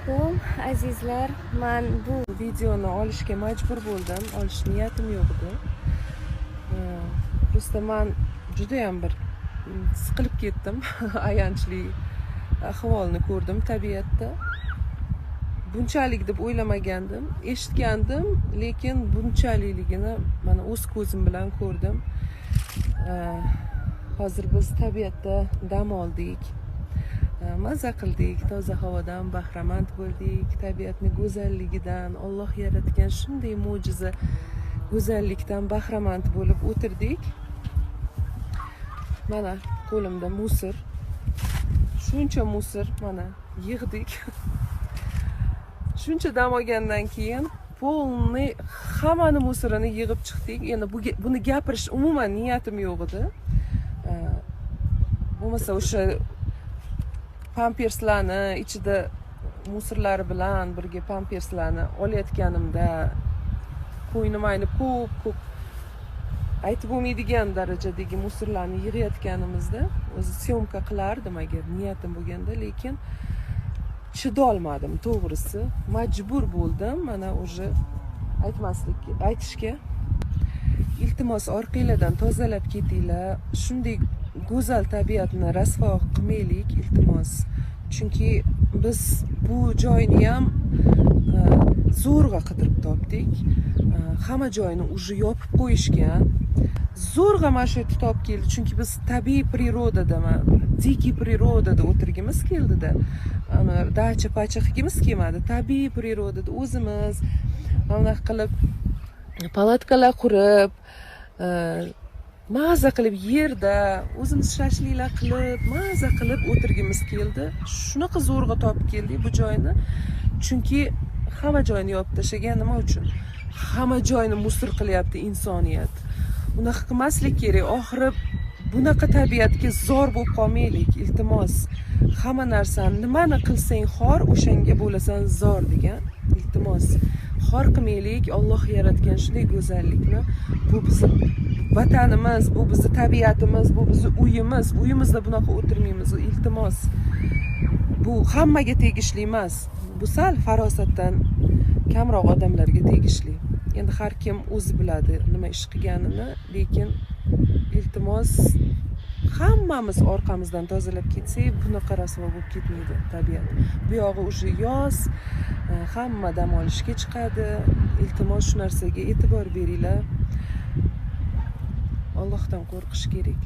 Alaykum, azizlar. Man bu Videoni olishga majbur bo'ldim, olish niyatim yo'q edi. Просто man judayam bir siqilib ketdim. Ayanchli ahvolni ko'rdim tabiatda. Bunchalik deb o'ylamagandim, eshitgandim, lekin bunchalikligini mana o'z ko'zim bilan ko'rdim. Hozir biz tabiatda dam oldik, maza qildik, toza havodan bahramand bo'ldik, tabiatni go'zalligidan, Alloh yaratgan shunday mo'jiza go'zallikdan bahramand bo'lib o'tirdik. Mana qo'limda мусор, shuncha мусор mana yig'dik. Shuncha dam olgandan keyin полный hammani мусор ini yig'ib chiqdik. Endi buni gapirish umuman niyatim yo'q edi. Bo'lmasa o'sha pamperslarni ichida мусор lari bilan birga pamperslarni olayotganimda ko'nglim aynib, ko'p ko'p aytib bo'lmaydigan darajadagi мусор larni yig'ayotganimizda o'zi съёмка qilardim agar niyatim bo'lganda, lekin chidolmadim, to'g'risi, majbur bo'ldim mana уже aytmaslik, aytishga. Iltimos, orqanglardan tozalab ketinglar, shunday go'zal tabiatni rasvo qilmaylik, iltimos. Chunki biz bu joyni ham zo'rg'a qidirib topdik. Hamma joyini уже yopib qo'yishgan, zo'rg'a mana shu yerda topib keldik, chunki biz tabiiy природа da, дикий природа da o'tirgimiz keldida, dacha pacha qilgimiz kelmadi. Tabiiy природа da o'zimiz mana bunaqa qilib palatkalar qurib, maza qilib yerda o'zimiz shashliklar qilib, maza qilib o'tirgimiz keldi. Shunaqa zo'rg'a topib keldik bu joyni, chunki hamma joyni yopib tashlagan. Nima uchun hamma joyni мусор qilyapti insoniyat? Unaqa qilmaslik kerak. Oxiri bunaqa tabiatga zor bo'lib qolmaylik, iltimos. Hamma narsani, nimani qilsang xor, o'shanga bo'lasan zor degan. Iltimos, xor qilmaylik Olloh yaratgan shunday go'zallikni. Bu bizni vatanimiz, bu bizni tabiatimiz, bu bizni uyimiz. Uyimizda bunaqa o'tirmaymiz, iltimos. Bu hammaga tegishli emas, bu sal farosatdan kamroq odamlarga tegishli. Endi har kim o'zi biladi nima ish qilganini, lekin iltimos, hammamiz orqamizdan tozalab ketsak, bunaqa rasvo bo'lib ketmaydi tabiat. Bu yog'i уже yoz, hamma dam olishga chiqadi. Iltimos, shu narsaga e'tibor beringlar. Allohdan qo'rqish kerak.